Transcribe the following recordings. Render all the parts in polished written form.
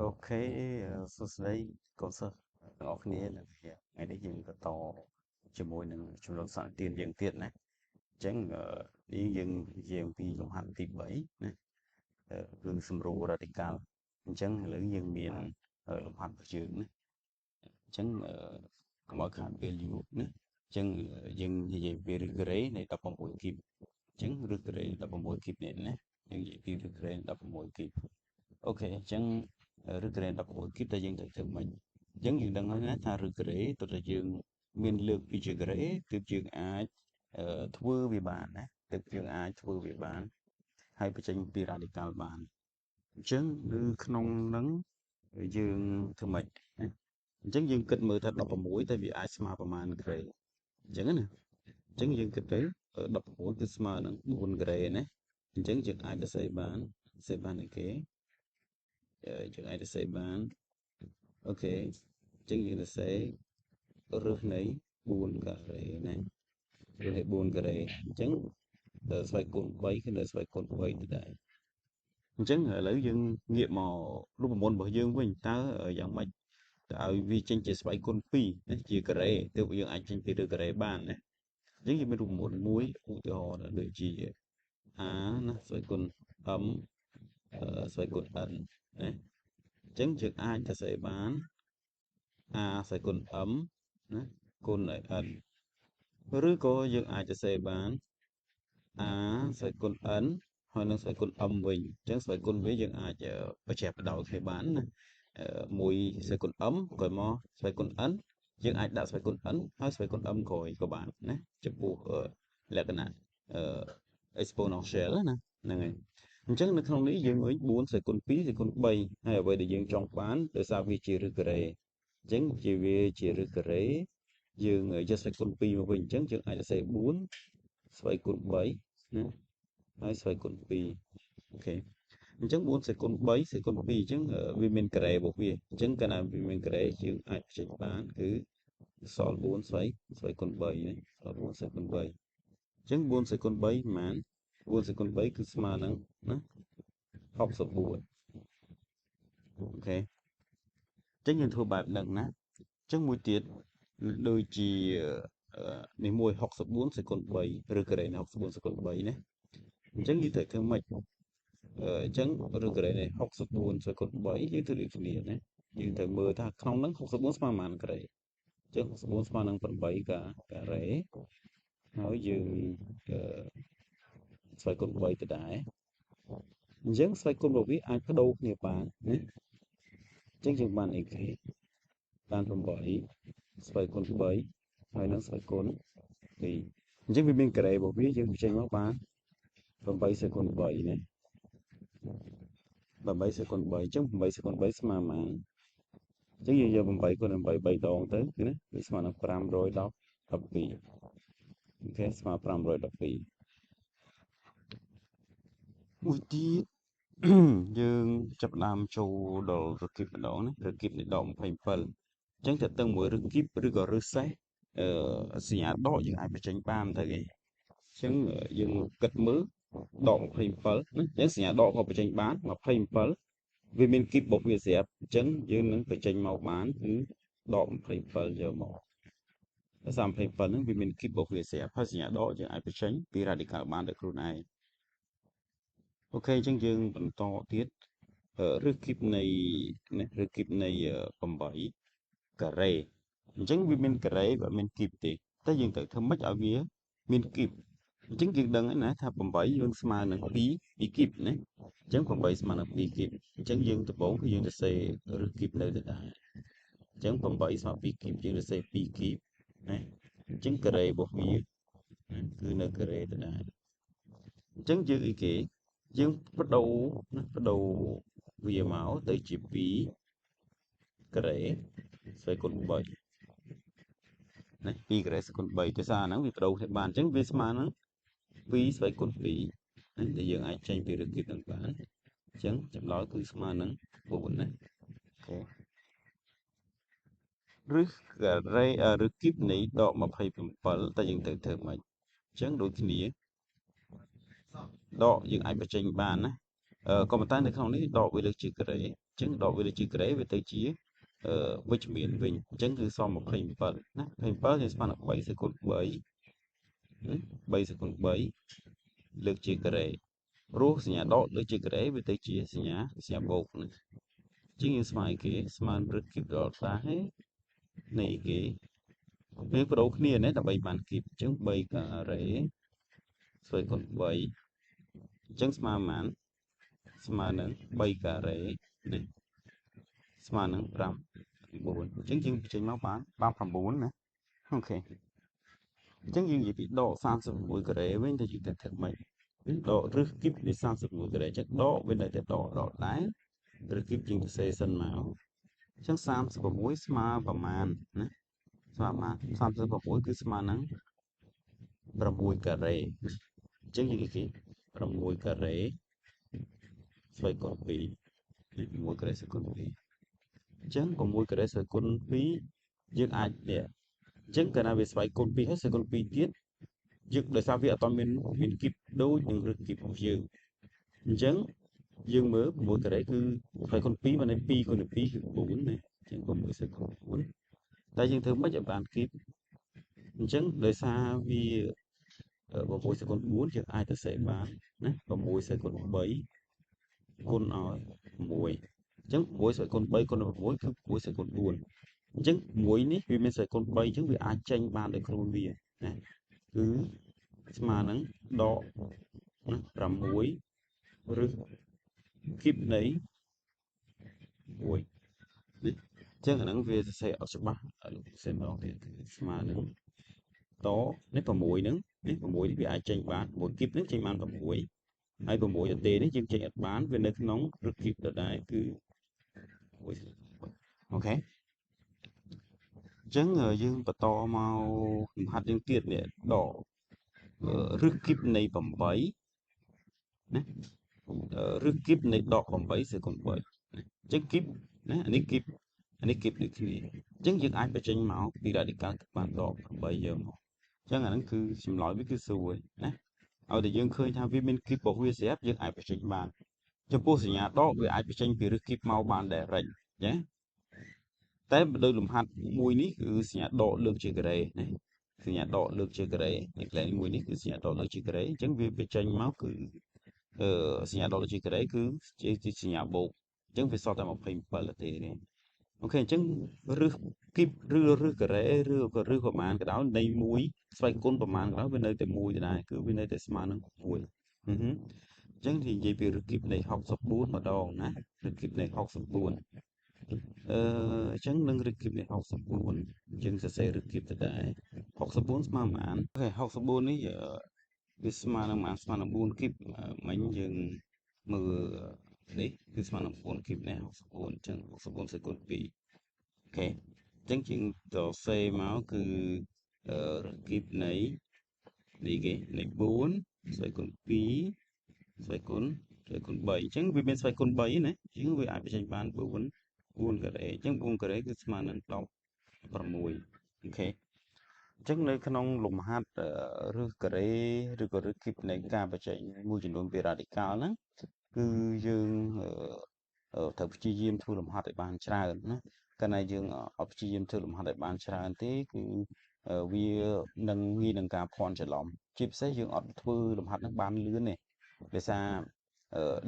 OK សួស្តីកូនសិស្សទាំងអស់គ្នាថ្ងៃនេះយើងបន្តជាមួយនឹងជំនុំសន្និទានយើងទៀតណាអញ្ចឹងនេះយើងនិយាយអំពីលំហាត់ទី3ណាគឺសម្រួល radical អញ្ចឹងឥឡូវយើងមានលំហាត់របស់យើងណាអញ្ចឹងកុំឲ្យខាតពេលយូរណាអញ្ចឹងយើងនិយាយពីឫសការ៉េនៃ16គីបអញ្ចឹងឫសការ៉េ16គីបនេះណាយើងនិយាយពីឫសការ៉េ16គីប OK អញ្ចឹងឫសការ៉េ16គីបតើយើងត្រូវធ្វើម៉េចអញ្ចឹងយើងដឹងហើយណាថាឫសការ៉េទោះតែយើងមានលើកពីជាការ៉េទើបយើងអាចធ្វើវាបានណាទើបយើងអាចធ្វើវាបានហើយបញ្ចេញពី radical បានអញ្ចឹងគឺក្នុងនឹងយើងធ្វើម៉េចណាអញ្ចឹងយើងគិតមើលថា16តើវាអាចស្មើប្រមាណការ៉េអញ្ចឹងណាអញ្ចឹងយើងគិតទៅ19គឺស្មើនឹង4ការ៉េណាអញ្ចឹងយើងអាចសរសេរបានសរសេរបានអីគេយើងអាចសរសេរបាន OK អញ្ចឹងយើងសរសេរឫសនៃ4ការ៉េណាឫសនៃ4ការ៉េអញ្ចឹងស្វ័យគុណ3គឺនៅស្វ័យគុណ3ទៅដែរអញ្ចឹងឥឡូវយើងងាកមករូបមន្តរបស់យើងវិញតើយ៉ាងម៉េចទៅឲ្យវាចេញជាស្វ័យគុណ2ណាជាការ៉េទើបយើងអាចចេញពីឫសការ៉េបានណាអញ្ចឹងយើងមានរូបមន្តមួយឧទាហរណ៍ដូចជា a ណាស្វ័យគុណ m ស្វ័យគុណ n ណាអញ្ចឹងយើងអាចសរសេរបាន a ស្វ័យគុណ m ណាគុណឲ្យ n ឬក៏យើងអាចសរសេរបាន a ស្វ័យគុណ n ហើយនឹងស្វ័យគុណ m វិញអញ្ចឹងស្វ័យគុណវាយើងអាចបញ្ជាក់បដោយគ្នាបានណាមួយស្វ័យគុណ m ក្រោយមកស្វ័យគុណ n យើងអាចដាក់ស្វ័យគុណ n ហើយស្វ័យគុណ m ក្រោយក៏បានណាចំពោះលក្ខណៈ exponential ណាហ្នឹងហើយអញ្ចឹងនៅក្នុងនេះយើងឃើញ4ស្វ័យគុណ2ស្វ័យគុណ3ហើយអ្វីដែលយើងចង់បានដោយសារវាជាឫសការ៉េអញ្ចឹងជាវាជាឫសការ៉េយើងយកស្វ័យគុណ2មកវិញអញ្ចឹងយើងអាចសរសេរ4ស្វ័យគុណ3ណាហើយស្វ័យគុណ2 OK អញ្ចឹង4ស្វ័យគុណ3ស្វ័យគុណ2អញ្ចឹងវាមានការ៉េរបស់វាអញ្ចឹងកាលណាវាមានការ៉េយើងអាចបញ្ចេញបានគឺសល់4ស្វ័យគុណ3ណាសល់4ស្វ័យគុណ3អញ្ចឹង4ស្វ័យគុណ3ប្រហែល4ស្វ័យគុណ3គឺស្មើនឹងណា64 OK អញ្ចឹងយើងធ្វើបែបហ្នឹងណាអញ្ចឹងមួយទៀតដូចជានេះមួយ64ស្វ័យគុណ3ឬការ៉េ64ស្វ័យគុណ3ណាអញ្ចឹងយើងត្រូវធ្វើម៉េចអញ្ចឹងឬការ៉េនេះ64ស្វ័យគុណ3យើងធ្វើដូចគ្នាណាយើងត្រូវមើលថាក្នុងហ្នឹង64ស្មើប៉ុន្មានការ៉េអញ្ចឹង64ស្មើនឹង8ការ៉េហើយយើងស្វ័យគុណ3ទៅដែរអញ្ចឹងស្វ័យគុណរបស់វាអាចបដូរគ្នាបានណាអញ្ចឹងយើងបានអីគេបាន8ស្វ័យគុណ3ហើយនឹងស្វ័យគុណ2អញ្ចឹងវាមានការ៉េរបស់វាយើងបញ្ចេញមកបាន8ស្វ័យគុណ3ណា8ស្វ័យគុណ3អញ្ចឹង8ស្វ័យគុណ3ស្មើប៉ុន្មានអញ្ចឹងយើងយក8គុណ8 3ដងទៅគឺណាវាស្មើនឹង512 OK ស្មើ512មួយទៀតយើងចាប់ផ្ដើមចូលដល់ឫសគីបម្ដងណាឫសគីបនៃដក27អញ្ចឹងតើតឹងមួយឫសគីបឬក៏ឫសសេះសញ្ញាដកយើងអាចបញ្ចេញបានទៅគេអញ្ចឹងយើងគិតមើលដក27ណាអញ្ចឹងសញ្ញាដកក៏បញ្ចេញបាន27វាមានគីបរបស់វាស្រាប់អញ្ចឹងយើងនឹងបញ្ចេញមកបានគឺដក27យកមកដោយសារ27ហ្នឹងវាមានគីបរបស់វាស្រាប់ហើយសញ្ញាដកយើងអាចបញ្ចេញពី radical បានដោយខ្លួនឯង OK អញ្ចឹងយើងបន្តទៀតឫសគីបនៃណាឫសគីបនៃ8ការ៉េអញ្ចឹងវាមានការ៉េវាអត់មានគីបទេតែយើងត្រូវធ្វើម៉េចឲ្យវាមានគីបអញ្ចឹងយើងដឹងហើយណាថា8យើងស្មើនឹង2គីបណាអញ្ចឹង8ស្មើនឹង2គីបអញ្ចឹងយើងដំបូងគឺយើងទៅសេឫសគីបនៅទៅដែរអញ្ចឹង8ស្មើ2គីបយើងទៅសេ2គីបណាអញ្ចឹងការ៉េរបស់វាគឺនៅការ៉េទៅដែរអញ្ចឹងយើងអីគេយើងបដូរណាបដូរវាមកទៅជា2ការ៉េស្វ័យគុណ3ណា2ការ៉េស្វ័យគុណ3ដោយសារហ្នឹងវាបដូរគ្នាបានអញ្ចឹងវាស្មើនឹង2ស្វ័យគុណ2ណាដែលយើងអាចចេញពីឫសគីបហ្នឹងបានអញ្ចឹងចម្លើយគឺស្មើនឹង4ណា OK ឫសការ៉េឫសគីបនៃដក27តើយើងត្រូវធ្វើម៉េចអញ្ចឹងដូចគ្នាដកយើងអាចបញ្ចេញបានណា ក៏ប៉ុន្តែនៅក្នុងនេះដកវាលើកជាការ៉េអញ្ អញ្ចឹងដកវាទៅជាការ៉េវាទៅជាវិជ្ជមានវិញអញ្ចឹងគឺសល់27ណា27យើងស្មើនឹង3សេគុណ3 3សេគុណ3លើកជាការ៉េព្រោះសញ្ញាដកលើកជាការ៉េវាទៅជាសញ្ញាបូកណាជាងយើងស្មើឲ្យគេស្មើនឹងឫសគីបដល់តានៃគេយើងបដូរគ្នាណាដើម្បីបានគីបអញ្ចឹង3ការ៉េស្វ័យគុណ3អញ្ចឹងស្មើប៉ុន្មានស្មើនឹង3ការ៉េនេះស្មើនឹង5 9អញ្ចឹងយើងបញ្ចេញមកបាន9ណាអូខេអញ្ចឹងយើងនិយាយពីដក36ការ៉េវិញទៅយើងទៅធ្វើម៉េចដកឫសគីបនៃ36ការ៉េអញ្ចឹងដកវានៅតែដកដកដែរឫសគីបយើងសរសេរសិនមកអញ្ចឹង36ស្មើប្រមាណណាស្មើប្រមាណ36គឺស្មើនឹង6ការ៉េអញ្ចឹងយើងនិយាយ6ការ៉េស្វ័យគុណ2 6ការ៉េស្វ័យគុណ2អញ្ចឹង6ការ៉េស្វ័យគុណ2យើងអាចនេះអញ្ចឹងកាលណាវាស្វ័យគុណ2ហើយស្វ័យគុណ2ទៀតយើងដោយសារវាអត់មានគីបដូចនឹងឫសគីបរបស់យើងអញ្ចឹងយើងមើល6ការ៉េគឺស្វ័យគុណ2បាន2គុណ2គឺ4ណាអញ្ចឹង6ស្វ័យគុណ4តែយើងធ្វើម៉េចឲ្យបានគីបអញ្ចឹងដោយសារវា6ស្វ័យគុណ4យើងអាចទៅសេបានណា6ស្វ័យគុណ3គុណឲ្យ6អញ្ចឹង6ស្វ័យគុណ3គុណ6គឺ6ស្វ័យគុណ4អញ្ចឹង1នេះវាមានស្វ័យគុណ3អញ្ចឹងវាអាចចេញបានដោយខ្លួនវាណាគឺស្មើនឹងដក6ឬគីបនៃ1នេះអញ្ចឹងអាហ្នឹងវាសរសេរអត់ច្បាស់លោកសរសេរម្ដងទៀតគឺស្មើនឹងតនេះ6ហ្នឹងនេះ6នេះវាអាចចេញបាន1គីបហ្នឹងចេញបាន6ហើយ6ទទេនេះយើងចេញអត់បានវានៅក្នុងឫសគីបដដែលគឺ1អូខេអញ្ចឹងយើងបន្តមកលំហាត់យើងទៀតនេះដកឫសគីបនៃ8ណាឫសគីបនៃដក8សេគុណ3អញ្ចឹងគីបណាអានេះគីបអានេះគីបដូចគ្នាអញ្ចឹងយើងអាចបញ្ចេញមកពីរ៉ាឌីកាល់បានដក8យកមកអញ្ចឹងអាហ្នឹងគឺចម្លើយវាគឺស្រួលណាឲ្យតែយើងឃើញថាវាមានគីបរបស់វាស្រាប់យើងអាចបញ្ចេញបានចំពោះសញ្ញាដកវាអាចបញ្ចេញពីឫសគីបមកបាន direct ណាតែដោយលំហាត់មួយនេះគឺសញ្ញាដកលើកជាការ៉េណាសញ្ញាដកលើកជាការ៉េនេះកន្លែងមួយនេះគឺសញ្ញាដកលើកជាការ៉េអញ្ចឹងវាបញ្ចេញមកគឺសញ្ញាដកលើកជាការ៉េគឺជាសញ្ញាបូកអញ្ចឹងវាសល់តែ27ទេនេះអូខេអញ្ចឹងឫសគីបឬឫសការ៉េឬក៏ឫសប្រមាណក៏ដោយនៃ1ស្វ័យគុណប្រមាណក៏ដោយវានៅតែ1ដដែលគឺវានៅតែស្មើនឹង1អញ្ចឹងនិយាយពីឫសគីបនៃ64ម្ដងណាឫសគីបនៃ64អញ្ចឹងនឹងឫសគីបនៃ64យើងសរសេរឫសគីបទៅដែរ64ស្មើប៉ុន្មានអូខេ64នេះវាស្មើនឹងប៉ុន្មានស្មើនឹង4គីបមិញយើងមើលនេះគឺស្មើនឹង4គីបនេះ64អញ្ចឹង64សេគុណ2អូខេអញ្ចឹងយើងសរសេរមកគឺឫសគីបនៃនេះគេនៃ4ស្វ័យគុណ2ស្វ័យគុណ3អញ្ចឹងវាមានស្វ័យគុណ3ណាអញ្ចឹងវាអាចបញ្ចេញបាន4ការ៉េអញ្ចឹង4ការ៉េគឺស្មើនឹង16អូខេអញ្ចឹងនៅក្នុងលំហាត់ឫសការ៉េឬក៏ឫសគីបនៃការបញ្ចេញមួយចំនួនពីរ៉ាឌីកាល់ហ្នឹងគឺយើងត្រូវព្យាយាមធ្វើលំហាត់ឲ្យបានច្រើនណាកាលណាយើងអត់ព្យាយាមធ្វើលំហាត់ឲ្យបានច្រើនទេគឺវានឹងងាយនឹងការភ័ន្តច្រឡំជាពិសេសយើងអត់ធ្វើលំហាត់ហ្នឹងបានលឿនទេដោយសារ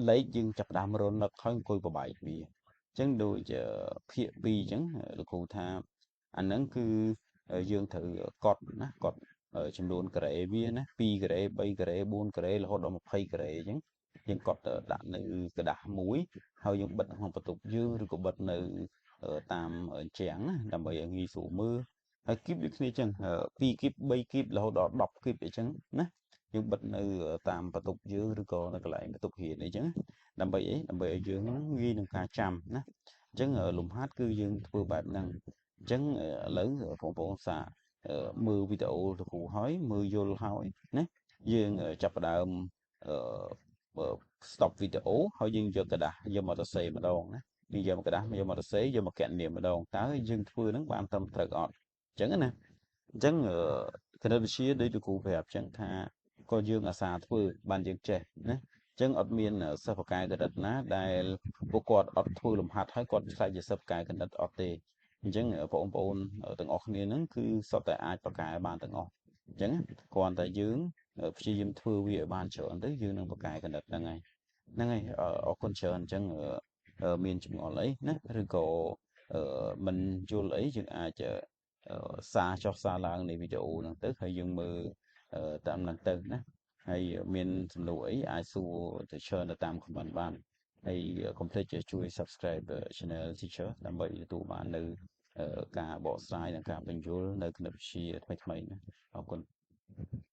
លេខយើងចាប់ផ្ដើមរនឹកហើយអង្គុយប្របែកវាអញ្ចឹងដូចភាគ2អញ្ចឹងលោកគ្រូថាអាហ្នឹងគឺយើងត្រូវកត់ណាកត់ចំនួនការ៉េវាណា2ការ៉េ3ការ៉េ4ការ៉េរហូតដល់20ការ៉េអញ្ចឹងយើងកត់ដាក់នៅក្រដាសមួយហើយយើងបិទក្នុងបន្ទប់យើងឬក៏បិទនៅតាមជាងណាដើម្បីឲ្យងាយស្រួលមើលហើយគីបដូចគ្នាអញ្ចឹង2គីប3គីបរហូតដល់10គីបអញ្ចឹងណាយើងបិទនៅតាមបន្ទប់យើងឬក៏នៅកន្លែងបន្ទប់រៀនអីចឹងដើម្បីអីដើម្បីឲ្យយើងងាយនឹងការចាំណាអញ្ចឹងលំហាត់គឺយើងធ្វើបែបហ្នឹងអញ្ចឹងឥឡូវបងប្អូនសាកមើលវីដេអូលោកគ្រូហើយមើលយល់ហើយណាយើងចាប់ផ្ដើម stop វីដេអូហើយយើងយកក្រដាសយកមកសរសេរម្ដងណាយើងយកក្រដាសយកមកសរសេរយកមកគណនាម្ដងតើយើងធ្វើហ្នឹងបានត្រឹមត្រូវអត់អញ្ចឹងណាអញ្ចឹងគណិតវិទ្យាដូចលោកគ្រូប្រាប់អញ្ចឹងថាក៏យើងអាសាធ្វើបានយើងចេះណា អញ្ចឹងអត់មានសិស្សពូកែគណិតណាដែលពួកគាត់អត់ធ្វើលំហាត់ហើយគាត់ខ្លាចជាសិស្សពូកែគណិតអត់ទេអញ្ចឹងបងប្អូនទាំងអស់គ្នាហ្នឹងគឺសុទ្ធតែអាចពូកែបានទាំងអស់អញ្ចឹងគ្រាន់តែយើងព្យាយាមធ្វើវាឲ្យបានច្រើនទៅយើងនឹងពូកែគណិតហ្នឹងហើយហ្នឹងហើយអរគុណច្រើនអញ្ចឹងមានចម្ងល់អីណាឬក៏មិនយល់អីយើងអាចសារចុះសារឡើងនៃវីដេអូហ្នឹងទៅហើយយើងមើលតាមហ្នឹងទៅណាហើយមានសំណួរអីអាចសួរទៅច្រើនទៅតាម comment បានហើយកុំភ្លេចជួយ subscribe channel Teacher ដើម្បីទទួលបាននៅការបកស្រាយនិងការបញ្យល់នៅគណិតវិទ្យាថ្មីៗណាអរគុណ។